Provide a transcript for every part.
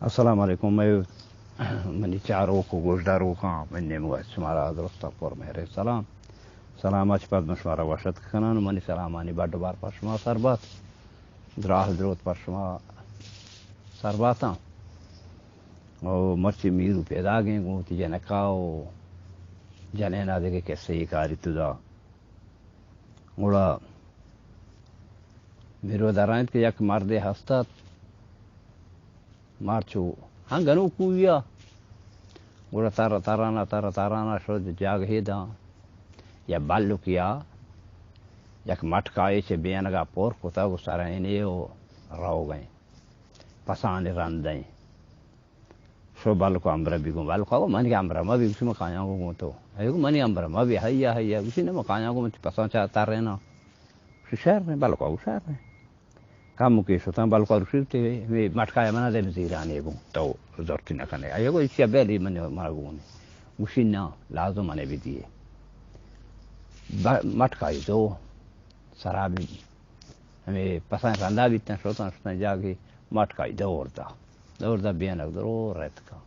السلام علیکم، مئے منی چاروک و گوشداروکاں، منی نیمگا شمارا درستاں پر مہر سلام۔ سلام اچ پد من شمارا وش اتک کنان، منی سلامانی بڈ بار پر شما سر بات، دراہ دروت پر شما سر باتاں۔ او مرچی میرو پیداگیں گوں وتی جنکا و جنینا دگہ کسہ ای کاری تو دا۔ گڑا میرو درائینت کہ یک مردے ہست ات، مرچو ہاں گنوکویا۔ گڑا تر ترانا، تر ترانا شد جاگہے داں یا بلکیا یک مٹکائے چہ بینگا پر کتگ و سرائینے و روگئیں پسانی رندئیں۔ شو بلکو ہمبرا بی گوں۔ بلکو گو منی ہمبرا مہ بی، گوشی من کایاں گوں گوں تو۔ اے گو منی ہمبرا مہ بی، ہیا ہیا۔ گوشی نہ من کایاں گوں، من تی پساں چا تریناں۔ گوشی شر نے، بلکو گو شر نے۔ کم کے شتاں، بلکو رشی تے مے مٹکایا منا دے زیرانے گوں تو زرتی نہ کنے۔ اے گو ایشیا بیلی من منا گوں نے۔ گوشی نہ، لازم منے بی دیے۔ ب-، مٹکائی دو سرابی ہمے پساں رندا بیتاں، شتاں، شتاں جاگے مٹکائی دور دا۔ دور دا بینک درو رتکاں۔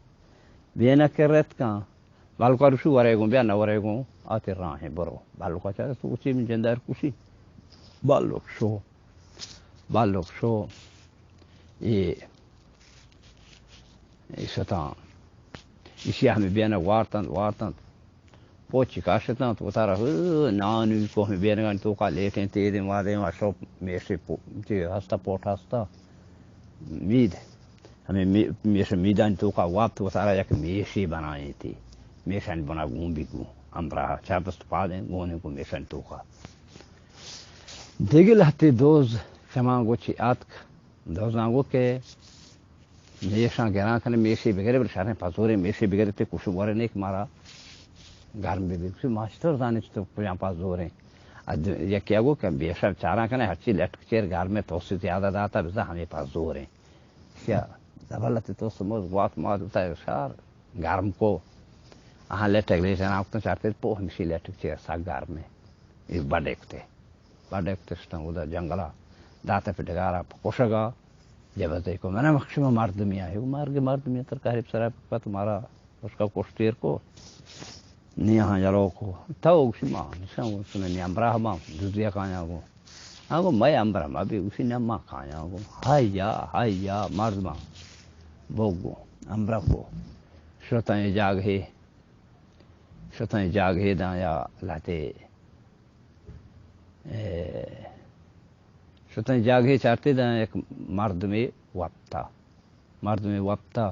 بینک کہ رتکاں، بلکو رشو ورے گوں، بیا نہ ورے گوں، آتے راہیں برو۔ بلکو چارے تو اچی من جندار کشی۔ بلک شو، بلک شو، اے، اے شتاں۔ ایشی ہمے بینک وارتنت، وارتنت۔ پوچی کاشتاں تو وتارا، ہو، نانوی کو ہمے بینگانی توکا لیٹیں تیدیں وادیں وا شو میشے پو-، چی ہستا پوٹ ہستا۔ مید۔ ہمے می-، میش میدانی توکا وپت وتارا یک میشے بنائیں تی۔ میشانی بنا گون بی گون۔ ہمراہ چار دست پادیں گونیں کو میشانی توکا۔ دگہ لہتے دوز چماں گوچی آتک۔ دوزاں گو کہ میشاں گراں کنے، میشے بگرے، بلے شریں پزوریں میشے بگرے تے کشو ورے نیک مارا گرم بی بی۔ گوشی ماشتر زانے چطور کجام پزوریں۔ اد-، یکی گو کہ میشاں چاراں کنے، ہرچی لٹک چیر گرمیں توسی زیادہ داتا بزا ہمیں پزوریں۔ سیا دبلت توس موز گوات مات بتا شار گرم کو۔ آہاں لٹک لیٹے نام کتن چارتے پو ہمشی لٹک چیر سا گرمیں۔ اے بڈے کتے۔ بڈ یک تشتاں اودا جنگلا داتہ پہ ڈگارا پہ کشگا۔ جبزے کو منا مخشم مردمی آئے، مرگ مردمی تر قریب سرا پت مارا اس کا کشتیر کو۔ نی ہاں یلو کو۔ تو گوشی ما نشان گو سنے نی امراہ ما دزیا کایا گو۔ ہاں گو میں امراہ ما بھی اسی نہ ما کایا گو۔ ہائی یا، ہائی یا مردما۔ بوگو امراہ کو۔ شتاں جاگ ہے۔ شتاں جاگ ہے داں یا لہتے اے، شتاں جاگہے چارتے داں یک مردمے وپتا۔ مردمے وپتا۔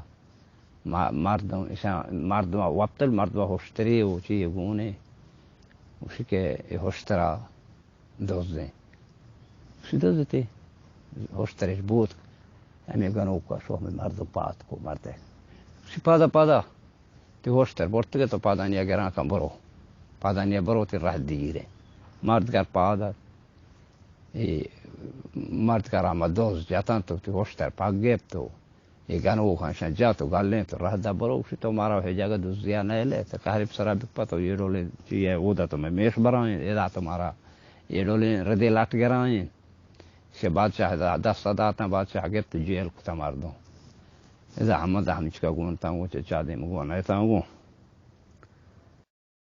ما-، مردم، اشاں مردم وپتل، مردم ہشترے و چی گونے۔ گوشی کہ اے ہشترا دزیں۔ گوشی دزتے۔ ہشترش بوت۔ ہمیں گنوکا شو ہمیں مردم پات کو مردے۔ گوشی پادا، پادا۔ تی ہشتر برتگے تو پادانیا گراں کن برو۔ پادانیا برو تی رہ دیرے۔ مرد کر پاد ات۔ اے مرد کر آمد دوز جتن تو تی ہشتر پاک گپت تو اے گنوکاں شان جت و گلیں تو رہ دا برو۔ گوشی تو مارا ہے جگہ دزیا نہ لے تو قہریب سرا بکپت و یہ ڈولیں چیئے اودا تو میں میش برائیں، ادا تو مارا یہ ڈولیں ردے لٹ گرائیں۔ شہ بادشاہ دا-، دست داتاں، بادشاہ گپت جیل کتا مردم۔ اذا ہمدا ہمچکا گون تاں گون چہ چادے مگون ایتاں گون۔